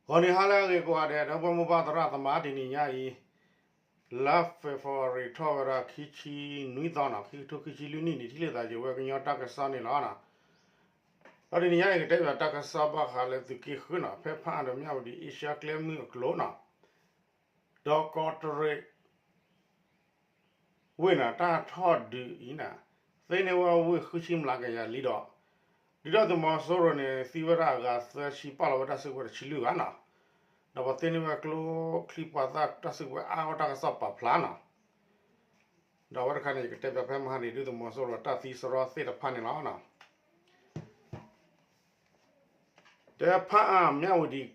ဂီၤနံၤဟါလၢအဂ့ၤကိးဂၤဒဲး ဒီပုၢ်ဝဲၢ်မိၢ်ပၢ်သရၣ်သမါ တနံၤညါအံၤ လါ February ထီၣ်ဝဲဒၣ်ခံဆံနွံသီနီၤ ခံကထိခံဆံလွံၢ်နံၣ်န့ၣ် ထံၣ်လိာ်သးယဝဲကညီတၢ်ကစီၣ်န့ၣ်လီၤ. ဒီးတနံၤညါအံၤ ကတဲဘၣ်တၢ်ကစီၣ်ဘၣ်ဃးလၢသုးက့ဃုနီၤ ဖဲဖးအါဒီးမၠၣ်ဝတံၤ အ့ရှါကျဲမုၢ်အကျိၤနီၤ ဒီးကီးတရံး ဝ့ၢ်န့ၣ် တၢ်ထီၣ်ဒုးအံၤန့ၣ် သ့န့ၢ်ဝဲဝ့ၢ်ဃုဆံမျးကယၤလံဒီး ဒုၣ်ဒါသုးမီၤစိရိၤန့ၣ် သံဝဲဒၣ်အဂၤသၢဆံပာ်လီၤဝဲတၢ်စုကဝဲၤတဆံလွံၢ်ဂၤနီၤ ဒီးပှၤသ့န့ၢ်ဝဲကျိချံမျိာ်သၣ်တၢ်စုကဝဲၤအါဂီၢ်တၢ်ကစီၣ်ပာ်ဖျါနီၤ ဒီးအဝဲတခါန့ၣ် ယကတဲဘၣ်ဖဲမဟါန့ၣ် ဒုၣ်ဒါသုးမီၤစိရိၤတၢ်သံစရီသ့ၣ်တဖၣ်န့ၣ်လီၤ. တဲဖးအါမၠၣ်ဝတံၤ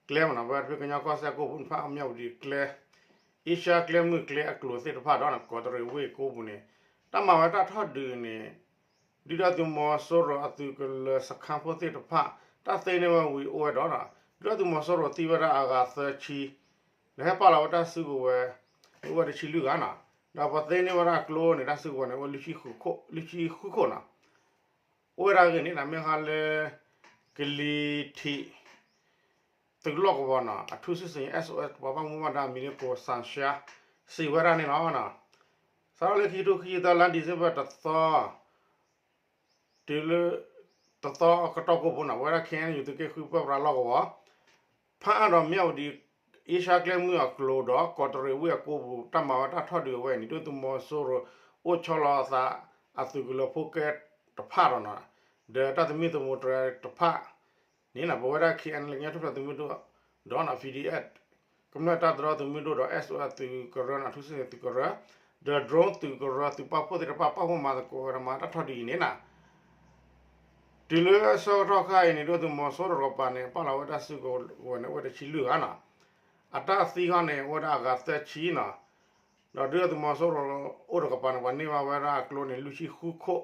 ကျဲမနီၤ ဝဲဖဲကညီကီၢ်စဲၣ်ကိၣ်ပူၤန့ၣ် ဖးအါမၠၣ်ဝတံၤကျဲ အ့ရှါကျဲမုၢ်ကျဲအကျိၤသ့ၣ်တဖၣ်ဒီး ကီးတရံးဝ့ၢ်ကိပူၤန့ၣ် တၢ်မၤဝဲတၢ်ထီၣ်ဒုးန့ၣ် ဒုၣ်ဒါသုးမီၤစိရိၤအသုးကလၢၤစခါဖိသ့ၣ်တဖၣ် တၢ်သ့န့ၢ်ဝဲဝံၤအိၣ်ဝဲဒီး ဒုၣ်ဒါသုးမီၤစိရိၤသံဝဲဒၣ်အဂၤသၢဆံ ဒီးဟဲပာ်လီၤဝဲတၢ်စုကဝဲၤ အိၣ်ဝဲတဆံလွံၢ်ဂၤနီၤ ဒီးပှၤသ့န့ၢ်ဝဲဒၣ်ကျိန့ၣ် တၢ်စုကဝဲၤန့ၣ် အိၣ်ဝဲ လွံၢ်ဆံဃုခိၣ်နီၤ အိၣ်ဝဲဒၣ်အဂ့ၢ်န့ၣ် မ့ၢ်ဟါလၢ ကလံၤထံး သုးလီၢ်ကဝီၤနီၤ အထူးစစ်ဆင်ရေး S O S ပှၤဘၣ်မူဘၣ်ဒါ မံၤလၢကိးစၣ်ရှါ စံးဝဲဒၣ်န့ၣ်လီၤ. စးထီၣ်လၢခံကထိခံဆံသၢ လါဒံၣ်စ့ဘၢၣ်တသီ တုၤလၢ တသီကတီၢ်ကိးဖိနီၤ ပဝဲဒၣ် K N U သုးက့ဃုပၢပြးလီၢ်ကဝီၤ ဖးအါဒီးမၠၣ်ဝတံၤ အ့ရှါကျဲမုၢ်အကျိၤဒီး ကီးတရံးဝ့ၢ်အကိပူၤ တၢ်မၤဝဲတၢ်ထီၣ်ဒုးအဝဲန့ၣ် ဒုၣ်ဒါသုးမီၤစိရိၤ အိၣ်ဆီလီၤအသး အသုးကလၢၤဖိကဲတဖၣ်ဒီးနီၤ ဒီးတၢ်သမံသမိးတြဲၤတဖၣ်န့ၣ်နီၤ ပဝဲဒၣ် K N L A ကညီထူၣ်ဖျဲးသုးမုၢ်ဒိၣ်ဒီးနီၤ P D F ကမျၢၢ်တၢ်တရီသုးမုၢ်ဒိၣ်ဒီး S O S သုးကရၢနီၤ ထူးစစ်ဆင်ရေး သုးကရၢ ဒီး drone သုးကရၢ သုးပာ်ဖှိၣ်သ့ၣ်တဖၣ် ပာ်ဖှိၣ်မၤသကိးဝဲဒီးမၤတၢ်ထီၣ်ဒုးအံၤန့ၣ်နီၤ တုၤလၢဆၢကတီၢ်ခါအံၤန့ၣ် ဒုၣ်ဒါသုးမီၤစိရိၤတကပၤန့ၣ် ပာ်လီၤဝဲတၢ်စုကဝဲၤန့ၣ် အိၣ်ဝဲတဆံလွံၢ်ဂၤနီၤ အတၢ်သံခီန့ၣ် အိၣ်ဝဲဒၣ်အဂၤသၢဆံနီၤ ဒီးဒုၣ်ဒါသုးမီၤစိရိၤအိၣ်တကပၤန့ၣ် ပှၤန့ၢ်ဘၣ်ဝဲဒၣ်အကျိန့ၣ် လွံၢ်ဆံဃုခိၣ်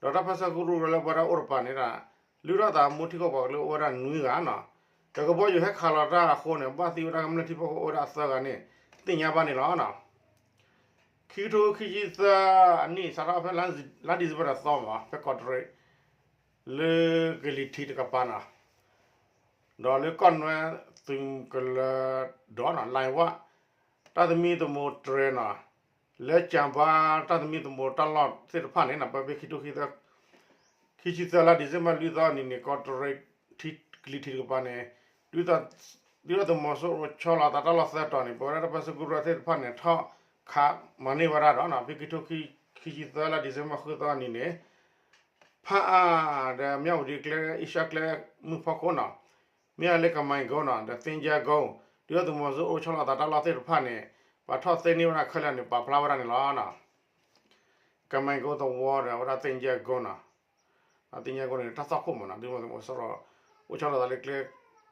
ဒီးတၢ်ပၢၢ်ဆၢကရူၢ်ကရၢလၢပဝဲဒၣ်အိၣ်တကပၤန့ၣ်ဒီး လုၢ်ထီၣ်သးမူထံကီၢ်ပှၤကလုာ်အိၣ်ဝဲဒၣ်နွံဂၤနီၤ ဒီးကဘီယူၤဟဲခးလီၤတၢ်အဃိန့ၣ် ဘၣ်သံဝဲဒၣ်ကမျၢၢ်ထံဖိကီၢ်ဖိအိၣ်ဝဲဒၣ်သၢဂၤန့ၣ် သ့ၣ်ညါဘၣ်န့ၣ်လီၤ. ခံကထိခံဆံသၢအနံၣ် စးထီၣ်ဖဲလါဒံၣ်စ့ဘၢၣ်တသီမး ဖဲကီးတရံး လၢကလံၤထံးတကပၤနီၤ ဒီးလၢကီၢ်နွဲသုးကလၢၤဒီးနီၤ လၢဝၣ် တၢ်သမံသမိးတြဲၤနီၤ လၢကၠၣ်ဘါ တၢ်သမံသမိးတၢ်လီၢ်သ့ၣ်တဖၣ်န့ၣ်နီၤ ပဖဲခံကထိခံဆံသၢ ခံဆံသၢလါဒံၣ်စ့ဘၢၣ်လွံၢ်သီအနံၤန့ၣ် ကီးတရံး ကလံၤထံးတကပၤန့ၣ် ဒုၣ်ဒါသုးမီၤစိရိၤဆီလီၤသးတၢ်လီၢ်သၢတီၤန့ၣ် ပဝဲဒၣ်တၢ်ပၢၢ်ဆၢကရူၢ်ကရၢသ့ၣ်တဖၣ်န့ၣ် ထီၣ်ခးမၤန့ၢ်ဝဲဒၣ်ဒီးနီၤ ဖဲခံကထိခံဆံသၢလါဒံၣ်စ့ဘၢၣ်ဃုသီအနံၤန့ၣ် ဖးအါဒီးမၠၣ်ဝတံၤကျဲ အ့ရှါကျဲမုၢ်ဖီခိၣ်နီၤ မ့ၢ်လၢကမၤကီနီၤ ဒီးသ့ၣ်ကၠဲကီ ဒုၣ်ဒါသုးမီၤစိရိၤအိၣ်ဆီလီၤသးတၢ်လီၢ်သ့ၣ်တဖၣ်န့ၣ် ပှၤထီၣ်သ့န့ၢ်ဝဲဒၣ်ခဲလၢာ်န့ၣ် ပာ်ဖျါဝဲဒၣ်န့ၣ်လီၤ. ကမၤကီသဝီဒီးဝဲဒၣ်သ့ၣ်ကၠဲကီနီၤ သ့ၣ်ကၠဲကီန့ၣ် တၢ်သီၣ်ခိၣ်မးနီၤ ဒုၣ်ဒါသုးမီၤစိရိၤ အိၣ်ဆီလီၤသးလၢကျဲ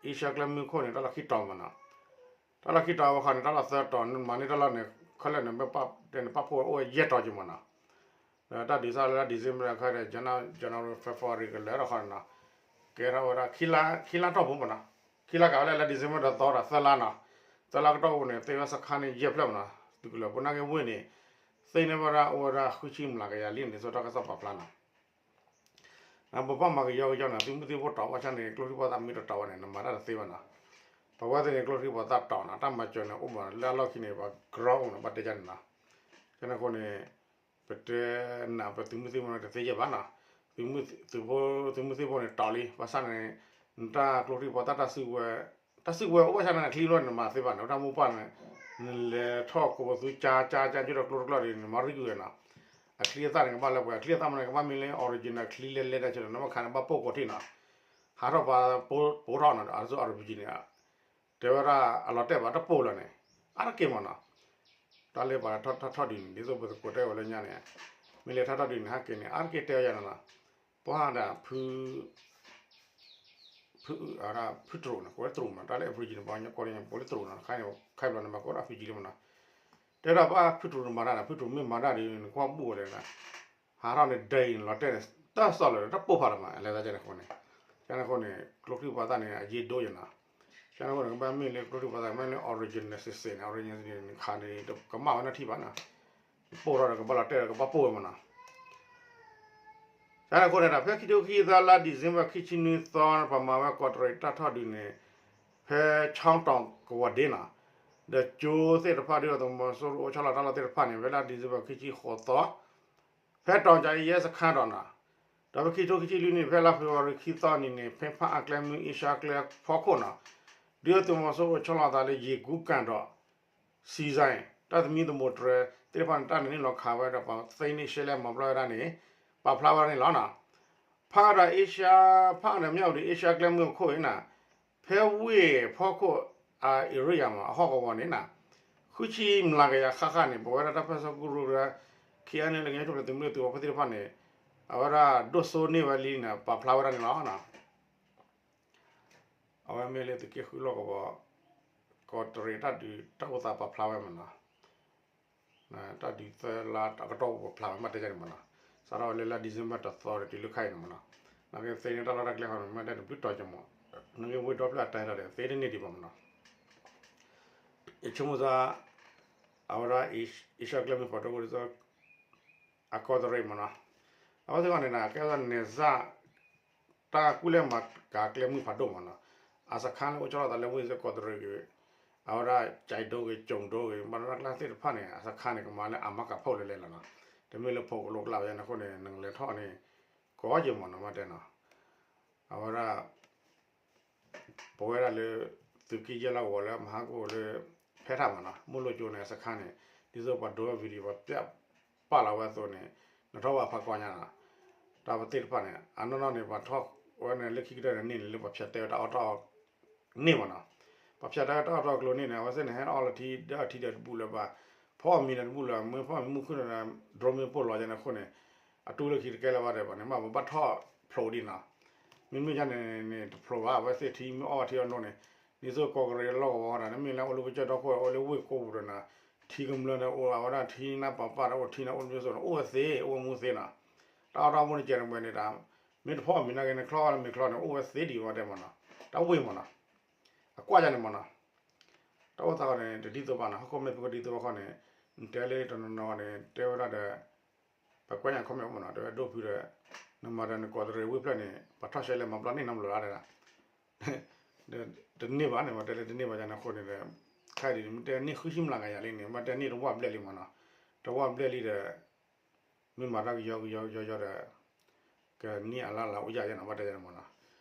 အ့ရှါကျဲမုၢ်ခိၣ်န့ၣ် တၢ်လီၢ်ခံတီၤမးနီၤ တၢ်လီၢ်ခံတီၤဝဲဃီန့ၣ် တၢ်လီၢ်သၢတီၤ မၤန့ၢ်တၢ်လီၢ်န့ၣ် ခဲလၢာ်န့ၣ် မ့ၢ်ပာ်တဲန့ၣ် ပာ်ဖှိၣ်ဝဲအိၣ်ဝဲယဲၢ်တီၤက့ၤမးနီၤ ဒီးတၢ်ဒုးစၢ်လၢ December အခါဒီး January February ကလၢာ်ထီၣ်ဃီန့ၣ်နီၤ ကဲထီၣ်ဝဲဒၣ် ခံလါတီၢ်ပူၤမးနီၤ ခံလါကးဝဲလၢ December ဒီးသီဒီးသၢလါနီၤ သၢလါကတီၢ်ပူၤန့ၣ် သ့ဝဲစခါန့ၣ်ယဲၢ်ဖျၢၣ်မးနီၤ သုးကလၢၤဖိနာ်က့ဝ့ၢ်န့ၣ် သ့န့ၢ်ဝဲဒၣ်အိၣ်ဝဲဒၣ်ဃုဆံမျးကယၤလံန့ၣ် ဒ်သိးတၢ်ကစီၣ်ပာ်ဖျါနီၤ ပဘၣ်မၤကယီကယီန့ၣ် သုးမုၢ်သံၣ်ဘိတီၢ်ဘၣ်ဆၣ်န့ၣ် ကျိချံမျိာ်သၣ်မ့ၢ်တတီၢ်ဘၣ်န့ၣ် နမၤတၢ်တသ့ဘၣ်နီၤ ပဝဲသ့ၣ်န့ၣ် ကျိချံမျိာ်သၣ်တီၢ်နီၤ တၢ်မၤစၢၤန့ၣ် အိၣ်မး လၢအလီၢ်ခံန့ၣ် ပှၤကရီအိၣ်နီၤ ဘၣ်တဲဒ်န့ၣ်နီၤ ကန့ၣ်အဃိန့ၣ် ပတဲနၤပသုးမုၢ်သံၣ်ဘိန့ၣ် တသ့ယဲၢ်ဘၣ်နီၤ သုးမုၢ်သံၣ်ဘိန့ၣ်တီၢ်လံ ဘၣ်ဆၣ်န့ၣ် နတၢ်ကျိချံမျိာ်သၣ်တၢ်စုကဝဲၤ တၢ်စုကဝဲၤအိၣ်ဘၣ်ဆၣ်န့ၣ် အချံလီၤန့ၣ် နမၤသ့ဘၣ်န့ၣ် တၢ်မိၢ်ပှၢ်န့ၣ် နလဲၤထီၣ်ကိးပသူကၠါကၠါကၠါ ကၠိဒီးကျိတကျိဒီး နမၤရံကွံာ်ဝဲနီၤ အချံအသၣ်န့ၣ် ကဘၣ်လၢပှဲၤ အချံအသၣ်မးန့ၣ် ကဘၣ်မ့ၢ်လၢ original ချံလဲၤလဲၤတၢ်ဆၢဒီး နမ့ၢ်ခးန့ၣ် ဘၣ်ပိၢ်ကိးထံၣ်နီၤ ဟးထီၣ်ပှၤပိၢ်ထီၣ်နီၤ အဒိ original န့ၣ် တဲဝဲဒၣ်အလီၤတဲာ်ဘၣ်တပိၢ်လၢၤန့ၣ် အါတက့ၢ်မးနီၤ တၢ်လၢပှၤထီၣ်ထီၣ်ဒုးန့ၣ် ဒ်သိးပသကိးတဲဝဲလၢညါန့ၣ် မ့ၢ်လဲၤထီၣ်ထီၣ်ဒုးန့ၣ် ဟဲက့ၤန့ၣ် အါတက့ၢ်တဲဝဲယၤနီၤနီၤ ပှၤဒၣ်ဖု ဖု ဖုတရူးနီၤ ကိးလၢတရူးမး တၢ်လၢ Aboriginal ပှၤကညီကိးလၢညါ ကိးလၢတရူးနီၤ ခါန့ၣ် ခဲဘျီန့ၣ် မၤကိးဒၣ် Fiji လံမးနီၤ တဲဒၣ်ဘၣ်ဖုတရူးန့ၣ်မၤတၢ်န့ၣ် ဖုတရူးမ့ၢ်မၤတၢ်ဒီး နကွၢ်ဘူၣ်ဝဲလဲၣ်နီၤ ဟးထီၣ်န့ၣ် ဒဲအံၤန့ၣ် လီၤတဲာ်န့ၣ် တၢ်စီၣ်လၢၤ တပိၢ်ဖးလၢၤမး လဲၤသးကန့ၣ်အဃိန့ၣ် ကန့ၣ်အဃိန့ၣ် ကျိချံမျိာ်သၣ်န့ၣ် အရေးဒိၣ်ယၤနီၤ ကန့ၣ်အဃိန့ၣ် ကဘၣ်မ့ၢ်လၢကျိချံမျိာ်သၣ် မ့ၢ်လၢ original စ့ၢ်စ့ၢ်န့ၣ် original န့ၣ် နခးန့ၣ် ကမၣ်ဝဲနီၢ်ထံၣ်ဘၣ်နီၤ ပိၢ်ထီၣ်ဒီးကဘၣ်လီၤတဲာ်ဒီးကဘၣ်ပိၢ်ဝဲမးနီၤ တၢ် တၢ်န့ၣ်အဃိန့ၣ်ဒီး ဖဲခံထိခံဆံသၢလါ December ခံဆံနွံသီ ပှၤမၤဝဲကီးတရံးတၢ်ထီၣ်ဒုးန့ၣ် ဖဲ ချီတီၤကဝီၤဒ့နီၤ ဒီးကၠိသ့ၣ်တဖၣ် ဒုၣ်ဒါသုးမီၤစိရိၤအိၣ်ဆီလီၤတၢ်လီၢ်သ့ၣ်တဖၣ်န့ၣ် ဖဲလါ December ခံဆံဃိးသီ ဖဲတီၤကၠၤအံၤ ရဲစခန်းဒီးနီၤ, ဒီးဖဲခံထိခံဆံလွံၢ်နံၣ် ဖဲလါ February ခံသီနံၤန့ၣ် ဖဲဖးအါကျဲမုၢ်အ့ရှါကျဲဖီခိၣ်နီၤ, ဒုၣ်ဒါသုးမီၤစိရိၤအိၣ်ဆီလီၤသးလၢ ရေကူးကန်ဒီး စံစဲ တၢ်သမံသမိးတြဲၤသ့ၣ်တဖၣ်န့ၣ် တၢ်န့ၣ်န့ၢ်လီၤခးဝဲဒီး ပှၤသ့န့ၢ်ရှဲလဲမၤပျီဝဲဒၣ်န့ၣ် ပာ်ဖျါဝဲဒၣ်န့ၣ်လီၤနီၤ. ဖးဒီးအ့ရှါ ဖးဒီးမ့ၢ်ဝံၤဒီး အ့ရှါကျဲမုၢ်အခိၣ်အံၤနီၤ, ဖဲဝ့ၢ်ဖီခိၣ်အ area မး အဟီၣ်ကဝီၤန့ၣ်နီၤ, ဃုဆံမျးကယၤဃၣ်ဃၣ်န့ၣ် ပဝဲဒၣ်တၢ်ပၢၢ်ဆၢကရူၢ်ဒီး ခံအါန့ၣ်လၢကညီထူၣ်ဖျဲးသုးမုၢ်ဒိၣ်သုးဝီၤဖိသ့ၣ်တဖၣ်န့ၣ် အဝဲဒၣ်ဒိၣ်စိန့ၢ်ဝဲလံန့ၣ် ပာ်ဖျါဝဲဒၣ်န့ၣ်လီၤနီၤ. အဝဲမ့ၢ်လၢသုးက့ဃုလီၢ်ကဝီၤ ကီးတရံးတၢ်ဒုးတၢ်အိၣ်သးပာ်ဖျါဝဲမးနီၤ, တၢ်ဒုးသၢလါအကတီၢ်ပာ်ဖျါဝဲမးတဲန့ၣ်မးနီၤ, စးထီၣ်ဝဲလၢလါ December တသီဒီးတုၤလၢခါအံၤန့ၣ်မးနီၤ, နာ်က့သ့န့ၢ်တၢ်လီၢ်တၢ်ကျဲဃီန့ၣ် မ့ၢ်တဲတဘျုးတီၤကမး, နာ်က့ဝ့ၢ်ဒီဖျၢၣ်အတၢ်ဟဲထီၣ်ဒီး သ့တန့ၢ်ဒံးဘၣ်မးနီၤ, ယဆိကမိၣ်သး အဝဲဒၣ် အ့ရှါကျဲမုၢ်ဖးဒိၣ်ဒ်သိး အကီးတရံးမးနီၤ, အဝဲသ့ၣ်တဖၣ်န့ၣ် ကဲသိး နဲၣ်စၢ် တၢ်ကူၣ်လဲၢ်မၤကၤကျဲမုၢ်ဖးဒိၣ်မးနီၤ, အစခန်းလၢအိၣ်ဆီလီၤသးလၢဝ့ၢ်စ့ၢ်ကီးတရံးဂ့ၤ, အဝဲဒၣ်ကၠဲးဒိဂ့ၤ ကၠိၤဒိဂ့ၤ ဘၣ်တၢ်ကျါသ့ၣ်တဖၣ်န့ၣ် အစခန်းန့ၣ် ကမၤလၢအမၤကၤဖီၣ်လဲၣ်လဲၣ်လီၤနီၤ, တမ့ၢ်လၢဖိးကလိကျါဝဲန့ၣ်အဃိန့ၣ် နကလဲၤထီၣ်န့ၣ် ကီယဲၢ်မးနီၤ မ့ၢ်တဲနီၤ, အဝဲဒၣ် ပဝဲဒၣ်လၢ သုးက့ယဲၢ်လီၢ်ကဝီၤလၢမဟါကအိၣ်လၢ ဖဲထၣ်မးနီၤ မိၢ်လိၣ်ကၠိန့ၣ် အစခန်းန့ၣ် ဒ်သိးပှၤဒိဝဲ video ပှၤပျၢ်ပာ်လီၤဝဲအသိးန့ၣ် နထီၣ်ဝဲဖးကွၢ်ညါနီၤ, တၢ်ပသ့ၣ်တဖၣ်န့ၣ် အနီၢ်နီၢ်န့ၣ် ပှၤထီၣ်ဝဲန့ၣ်လၢခံကတၢၢ်န့ၣ်န့ၣ်လၢပှၤဖၠးတဲဝဲတၢ်အီၣ်တၢ်အီ န့ၣ်မးနီၤ, ပှၤဖၠးတဲဝဲတၢ်အီၣ်တၢ်အီကျိၤန့ၣ်န့ၣ် အဝဲသ့ၣ်န့ၣ် ဟဲအီၣ်လီၤထံဒီးအီထံဒီးတဘူၣ်လၢၤဘၣ်, ဖီအီၣ်မ့ၤဒီးတဘူၣ်လၢၤ, မ့ၢ်ဖီအီၣ်မ့ၤမုၢ်ခုၣ်န့ၣ်ဒီး drone မ့ၢ်ပိၢ်လီၤယဲန့ၣ်အဃိန့ၣ် အတူၢ်လၢခံတကဲလၢၤဘၣ်ဒီးဘၣ်န့ၣ် မ့ၢ်ပဘၣ်ထီၣ်ဖျိးဒံးနီၤ, မ့မ့ၢ်ယဲန့ၣ်န့ၣ် တဖျိးဘၣ် အဝဲသ့ၣ်ထံမ့ၢ်အီၣ်ဝဲထံအီၣ်နိန့ၣ်, ဒ်သိးကီးကရံးလီၢ်ကဝီၤဒီး နမ့ၢ်လၢအိၣ်လၢပကၠီၣ်ဒီခိၣ် အိၣ်လၢဝ့ၢ်ကိးပူၤဒီးနၤ, ထံကမျၢၢ်ဒီးအိၣ်အဝဲဒၣ်ထံနၢ်ပၢၢ်ပၢ်ဒီးအိၣ်ထံန့ၣ် အိၣ်မ့ၢ်စိန့ၣ် အိၣ်ဝဲသ့ အိၣ်ဝဲမူသ့နီၤ, တၢ်အီၣ်တၢ်အီမူန့ၣ်ကဲန့ၣ်ဝဲန့ၣ်ဒီး မ့ၢ်တဖီအီၣ်မ့ၤနာ်က့န့ၣ် ချီအီၣ်လၢမ့ၤချီန့ၣ် အိၣ်ဝဲသ့ဒံးဝဲတဲမးနီၤ, တၢ်ဝ့ၢ်မးနီၤ, အကွၢ်ယဲန့ၣ်မးနီၤ, တၢ်အိၣ်သးဃီန့ၣ် တဒ်သိးဘၣ်နီၤ, ဟီၣ်ခိၣ်မဲာ်ဖံးခိၣ်ဒ်သိးဘၣ်ဃီန့ၣ် နတဲလၢတနီၤနီၤန့ၣ် တဲဝဲဒၣ်ဒီး ပကွဲးညါ comment အိၣ်မးနီၤ, တဲဝဲဒိၣ်ဖုဒီး နမၤဒီးနကီးတရံးဝ့ၢ်ဖျၢၣ်န့ၣ် ပှၤထီၣ်ရှဲလဲၣ်မၤပျီန့ၢ်နီတဘျီလီၤတဲဒၣ်, တန့ၢ်ဘၣ်န့ၣ် မ့ၢ်တဲလၢတန့ၢ်ဘၣ်ယဲန့ၣ်အဃိန့ၣ်ဒီး ခဲအံၤဒ်န့ၣ် မ့ၢ်တဲန့ၢ်ဃုဆံမျးကယၤလံန့ၣ် မ့ၢ်တဲန့ၢ်တဝၢ်ဘျဲၣ်လံမးနီၤ, တဝၢ်ဘျဲၣ်လံဒီး မ့ၢ်မၤတၢ်ကယီကယီကယီကယီဒီး ကန့ၢ်အလၢ်လၢ်အိၣ်ယၤယဲနီၤ ဘၣ်တဲယဲန့ၣ်မးနီၤ,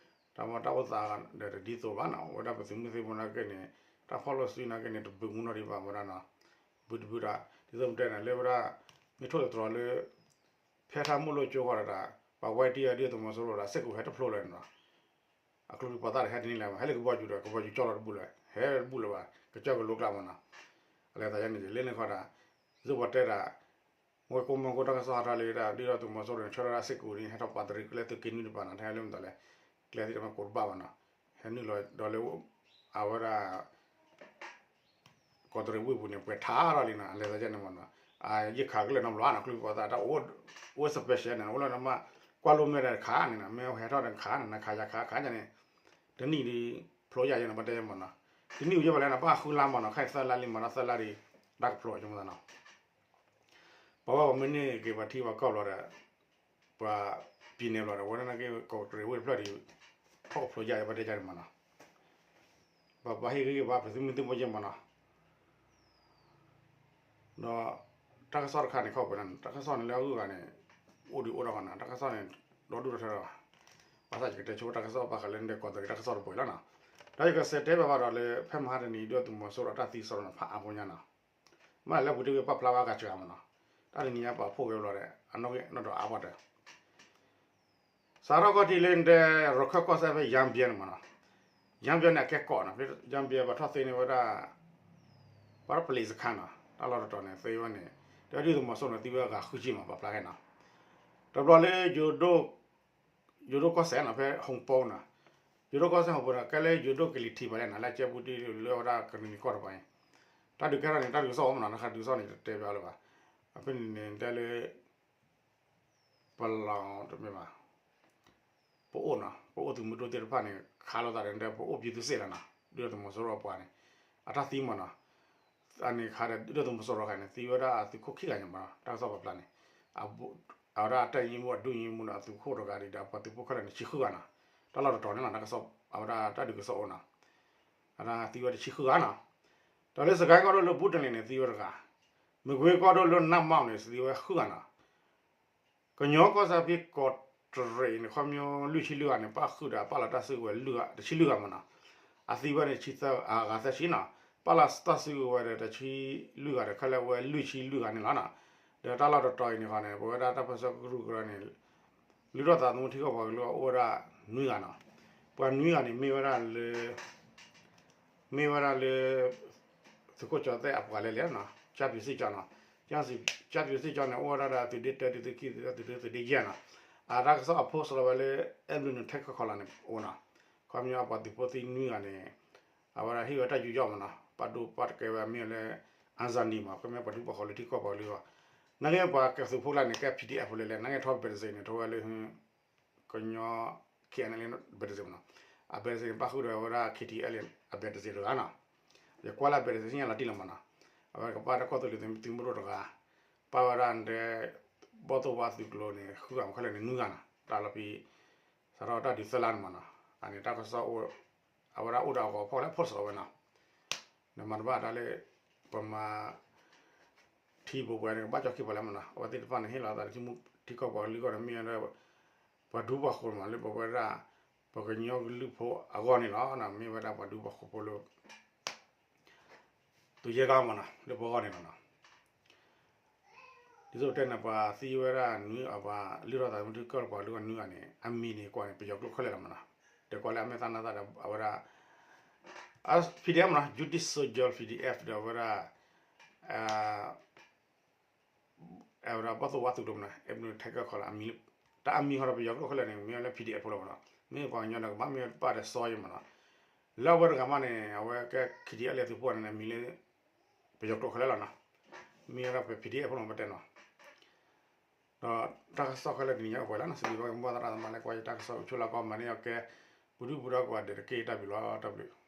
တၢ်မ့ၢ်တၢ်အိၣ်သးဒီးတဒ်သိးဘၣ်နီၤ, ဝဲဒၣ်ပသုးမုၢ်သံၣ်ဘိနာ်က့န့ၣ် တၢ်ဖီၣ်လိာ်စုနာ်က့န့ၣ် တဘုးမူနီၢ်ဒံးဘၣ်ဝဲဒၣ်နီၤ, ဘုတဘုတၢ် ဒ်သိးပတဲန့ၣ် လၢဝဲဒၣ် မ့ၢ်ထိၣ်သတြီၤလၢ ဖဲထၣ်မိၢ်လိၣ်ကၠိဃီဒီး ပှၤဝဲတံၢ်အဒုၣ်ဒါသုးမီၤစိရိၤဒီး စ့ၢ်ကီးဟဲတဖျိလၢၤနီၤ, အကျိၤပှၤသၣ်တဟဲတန့ၢ်လၢၤဘၣ်, ဟဲလၢကဘီယူၤဒီး ကဘီယူၤကၠီလီၤတဘူၣ်လၢၤ, ဟဲတဘူၣ်လၢၤဘၣ်, ကစၢၢ်ကလိကျါမးနီၤ, အလဲၤသးယဲန့ၣ် လၢန့ၣ်ဃီဒီး ဒ်သိးပှၤတဲဒၣ် မ့ၢ်ကိးမီၢ်ကိးတၢ်ကစီၣ်ဟးထီၣ်လၢဒၣ် ဒုၣ်ဒါသုးမီၤစိရိၤန့ၣ် ဆှၢထီၣ်ဒၣ်စ့ၢ်ကီးန့ၣ် ဟဲထီၣ်ပာ်တရံးကျဲသုးက့နွံတပၤနီၤ, တဟဲလၢမတၤလဲၣ်, ကျဲသ့ၣ်တဖၣ်ကိးတဘၣ်ဘၣ်နီၤ, ဟဲနုာ်လီၤဒီးလၢ အဝဲဒၣ် ကီးတရံးဝ့ၢ်ပူၤန့ၣ် ပှဲၤထါထီၣ်လံနီၤ, အလဲၤသးယဲန့ၣ်မးနီၤ, အယဲၢ်ခးကလၢာ်နီတဘျီနီၤ, ကျိပှၤသၣ်တၢ်အိၣ် အိၣ် special န့ၣ် အိၣ်လၢနမ့ၢ် ကွၢ်လိမ့ၢ်ဒီးခးန့ၣ်နီၤ, မ့ၢ်ဟဲထီၣ်ဒီးခးန့ၣ် နခးယၤခးခးယၤန့ၣ်, တနံၣ်ဒ် ဖျိယၤယဲန့ၣ် ဘၣ်တဲမးနီၤ, တနံၣ်အိၣ်ယဲၢ်ဘၣ်လဲၣ်နီၤ, ဘၣ်ဃုလါမးနီၤ, ခဲအံၤသၢလါလံမးနီၤ, သၢလါဒ် တၢ်ကဖျိအီၤဆိကမိၣ်သးနီၤ ပှၤဘၣ်ပှၤမ့ၢ်န့ၢ်က့ၤပှၤထံပှၤကီၢ်ဘျီဒီး ပှၤ ပြည်နယ် ဘျီဒီး ဝဲဒၣ်နာ်က့ ကီးတရံးဝ့ၢ်တဖျၢၣ်ဒီး ဖီၣ်ကဖျိယါအံၤ ဘၣ်တဲယါန့ၣ်မးနီၤ, ပှၤပှၤဟ့ၣ်ဂံၢ်ဘါပသုးမုၢ်သံၣ်ဘိယဲၢ်မးနီၤ, ဒီး တၢ်ကစီၣ်တခါန့ၣ် ခီၣ်ပှဲၤန့ၣ် တၢ်ကစီၣ်န့ၣ်လၢအဂုၤအဂၤန့ၣ် အိၣ်ဒံးအိၣ်ဒီးဂီၢ်နီၤ, တၢ်ကစီၣ်န့ၣ် ဒီဒူၣ်ဒီထၢဒီး ဘၣ်ဆၣ်ယကတဲဆိတၢ်ကစီၣ်ဘၣ်ဃးလၢနဒဲကီးတရံးတၢ်ကစီၣ်တပှဲၤလီၤနီၤ, ဒီးယကစံးတဲဘၣ်ဘၣ်ဒီးလၢ ဖဲမဟါတနံၤ ဒုၣ်ဒါသုးမီၤစိရိၤတၢ်သံစရီန့ၣ် ဖးအါဖိညါနီၤ မ့ၢ်လၢပူၤတ့ၢ်ဝံၤပာ်ဖျါဘၣ်ကစှၤမးနီၤ, တၢ်တနံၤညါပာ်ဖှိၣ်က့ၤဘျီဒီး အနီၣ်ဂံၢ်နီၣ်ဒွးအါပှၤတၢၢ် စးထီၣ်ခီၣ်ထံးလၢနတဲ ရခၢၣ်ကီၢ်စဲၣ်ဖဲ ယၣ်ဘျဲၣ်န့ၣ်မးနီၤ, ယၣ်ဘျဲၣ်န့ၣ် အကဲကီးနီၤ, ဖဲယၣ်ဘျဲၣ်ပှၤထီၣ်သ့န့ၢ်ဝဲဒၣ် ပှၤထီၣ်ပလံးစခါနီၤ, တၢ်လီၢ်တတီၤန့ၣ် သ့ဝဲန့ၣ် တဲဒုၣ်ဒါသုးမီၤစိရိၤန့ၣ် သံဝဲဂၤဃုဆံမး ပာ်ဖျါခဲနီၤ, တဘျီလၢ ယိၤဒိၣ်ကီၢ်စဲၣ်နီၤ ဖဲ ဟိၣ်ပီနီၤ, ယိၤဒိၣ်ကီၢ်စဲၣ်ဟိၣ်ပီနီၤ ကဲလၢယိၤဒိၣ်ကလံၤထံးပှၤလဲၣ်နီၤ လၢကဲပူၤတ့ၢ်လၢဝဲဒၣ်ကရံၣ်နံၤကီၢ်တပၤအံၤ, တၢ်ဒုးကဲထီၣ်န့ၣ် တၢ်ဒုးကစီၣ်အိၣ်မးနီၤ တခါဒုးကစီၣ်န့ၣ် တတဲဘၣ်လၢၤဘၣ်, အဖဲန့ၣ်န့ၣ် တဲလၢ ပလီၤတမ့ၢ်ဘၣ် ပအိၣ်နီၤ ပအိၣ်သုးမုၢ်ဒိၣ်သ့ၣ်တဖၣ်န့ၣ် ခးလိာ်သးဒီး ပအိၣ်ပံသူစ့ၣ်လီၤနီၤ ဒုၣ်ဒါသုးမီၤစိရိၤအပှၤန့ၣ် အတၢ်သံမးနီၤ, အန့ၣ်ခးဒီးဒုၣ်ဒါသုးမီၤစိရိၤခါန့ၣ် သံဝဲဒၣ်အသုးခိၣ်ခံဂၤညါမးနီၤ တၢ်ကစီၣ်ပာ်ဖျါန့ၣ်, အ အဝဲဒၣ်တၢ်ယံမူအဒုၣ်ယံမူဒီးအသုးခိၣ်တဂၤဒီး ပှၤသုးဖိခဲလၢာ်န့ၣ် ဆံဃုဂၤနီၤ, တၢ်လီၢ်တတီၤန့ၣ်လီၤ တၢ်ကစီၣ် အဝဲဒၣ်တၢ်ဒုးကစီၣ်အိၣ်နီၤ, အဝဲဒၣ်သံဝဲတဆံဃုဂၤနီၤ, ဒီးလၢစကဲကီၢ်ဒိၣ်လၢဘူးတလ့ၣ်န့ၣ် သံဝဲတဂၤ, မကွ့ကီၢ်ဒိၣ်လၢနၢ်မီၢ်န့ၣ် သံဝဲဃုဂၤနီၤ ကညီကီၢ်ဆၣ်ဖဲကီးတရံးန့ၣ် ခီပညီလွံၢ်ဆံလွံၢ်ဂၤန့ၣ် ပၣ်ဃုာ်ဒီးပာ်လီၤတၢ်စုကဝဲၤလွံၢ်ဂၤ တဆံလွံၢ်ဂၤမနီၤ, အသံဝဲန့ၣ် ဂၤသၢဆံနီၤ, ပာ်လီၤတၢ်စုကဝဲၤဒီးတဆံလွံၢ်ဂၤဒီး ခဲလၢာ်ဝဲလွံၢ်ဆံလွံၢ်ဂၤန့ၣ်လီၤနီၤ, ဒီးတၢ်လီၢ်တတီၤအံၤန့ၣ်ဃီန့ၣ် ပဝဲဒၣ်တၢ်ပၢဆှၢကရူၢ်ကရၢန့ၣ် လုၢ်ထီၣ်သးသမူထံကီၢ်ပှၤကလုာ်အိၣ်ဝဲဒၣ်နွံဂၤနီၤ, ပှၤနွံဂၤန့ၣ် မ့ၢ်ဝဲဒၣ်လၢ မ့ၢ်ဝဲဒၣ်လၢ သုးခိၣ်ကၠီၤသဲၣ်အပှၤလဲၣ်လဲၣ်နီၤ, ကၠၢ်ပျူၤစ့ၣ်ကၠီနီၤ, ကၠၢ်ပျူၤစ့ၣ်ကၠီန့ၣ် အိၣ်ဝဲဒၣ်ဒီးသုးဒ့တၢ သုးဒ့ခံ သုးဒ့ယဲၢ်နီၤ, အတၢ်ကစီၣ်အ post လီၤဝဲလၢ အဲဘျုးနူၤ Tech ခီလီၤန့ၣ် အိၣ်နီၤ, ခီပညီအပှၤသုးဖိသံနွံဂၤန့ၣ် အဝဲဒၣ်ဟ့ၣ်ဝဲတၢ်ယူးယီၣ်မနီၤ, ပာ်ဒိၣ်ပာ်တကဲဝဲမ့ၢ်လၢ အၣ်စၣ်နံၤမး ကမ့ၢ်ပှၤဒူပှၤဃိးလၢထံကီၢ်ပှၤကလုာ်အဂီၢ်, နာ်က့ပှၤကသုးဖိကျါန့ၣ် ကဲ ပီၣ်ထံအ့ၣ်ပူၤလဲၣ်လဲၣ်, နာ်က့ထီ ဘဲးတစ့ၣ်န့ၣ် ထီဝဲလၢ ကညီ ခဲအံၤန့ၣ် ဘဲးတစ့ၣ်မနီၤ, အဘဲးတစ့ၣ်န့ၣ် ပၣ်ဃုာ်ဒီးဝဲဒၣ် ခဲအံၤန့ၣ် အဘဲးတစ့ၣ်တဂၤနီၤ, ယကွၢ်လၢအဘဲးတစ့ၣ် ညါလီၤတံၢ်လီၤမနီၤ, အဝဲကပၣ်တၢ်ကီၢ်သူလ့ၤသုးမုၢ်ဒိၣ်တဂၤ, ပၣ်ဝဲဒၣ်ဒီး ဘီၣ်သိၣ်ဝါသုးကျိၤန့ၣ် ဃုဂၤမး ခဲလၢာ်န့ၣ်နွံဂၤနီၤ, တၢ်လီၤပံၤ စးထီၣ်တၢ်ဒုးသၢလါန့ၣ်မနီၤ, အန့ၣ်တၢ်ကစီၣ်အိၣ် အဝဲဒၣ်အိၣ်ဒီးအဂီၤဖီၣ်လၢ post လီၤဝဲနီၤ, နမၤတဘၣ်တၢ်လၢ ပမၤ ထံပူၤပှဲၤန့ၣ် ကဘၣ်ကၠီခံပှၤလဲၣ်မနီၤ, အဝဲသ့ၣ်တဖၣ်န့ၣ် ဟ့ၣ်လီၤသးလၢထံမူထံကီၢ်ပှၤကလုာ်အဂီၢ်န့ၣ် မ့ၢ်ဝဲဒၣ် ပှၤဒူပှၤဃိးမး လၢပဝဲဒၣ် ပကညီကလုာ်ဖိအဂီၢ်န့ၣ်လီၤ, မ့ၢ်ဝဲဒၣ်ပှၤဒူပှၤဃိးဖိလၢ သုးယဲၢ်ကီၢ်မနီၤ လၢပဂီၢ်န့ၣ်လီၤနီၤ. ဒ်သိးပတဲန့ၣ် ပှၤသံဝဲဒၣ်နွံဂၤ ပှၤလုၢ်ထီၣ်သးသမူထံကီၢ်ပှၤကလုာ်အဂီၢ်နွံဂၤန့ၣ် အမံၤန့ၣ်ကွၢ်န့ၣ် ပယီၤကျိာ်ခဲလၢာ်လီၤမနီၤ, တဲကွၢ်လၢအမဲာ်သၣ်နါသၣ်ဒီး အဝဲဒၣ် PDF မနီၤ Justice Soldier PDF ဒီးအဝဲဒၣ် အဝဲဒၣ်ဘီၣ်သိၣ်ဝါသုးကျိၤမနီၤ အဲဘျုး Tech ခီလီၤ အမံၤလၢ တၢ်အမံၤဃီဒီးပယီၤကျိာ်ခဲလၢာ်န့ၣ် မ့ၢ်ဝဲလၢ PDF ဖိလီၤမနီၤ, မ့ၢ်ပှၤကညီဒီးကဘၣ်မ့ၢ်ပၢ်ဒီးစီၤယဲမနီၤ, လၢအဝဲတဂၤမးန့ၣ် အဝဲကဲ KTLA သုးဖိန့ၣ် အမံၤလၢ ပယီၤကျိာ်ခဲလၢာ်လီၤနီၤ, မ့ၢ်ဝဲဒၣ်ပ PDF ဖိလီၤမတဲနီၤ, ဒီးတၢ်ကစီၣ်ခဲလၢာ်တနံၤညါအိၣ်ပှဲၤလီၤနီၤ, စံးဘျုးဘၣ်က့ၤမိၢ်သရၣ်သမါလၢကွၢ်ယတၢ်ကစီၣ်အိၣ်ဆိးလၢကီၢ်မၤန့ၢ်အီၤကဲ ပဒုၣ်ပဒါကိးဂၤဒဲးတက့ၢ် တၢ်ဘျုးလီၤ တၢ်ဘျုး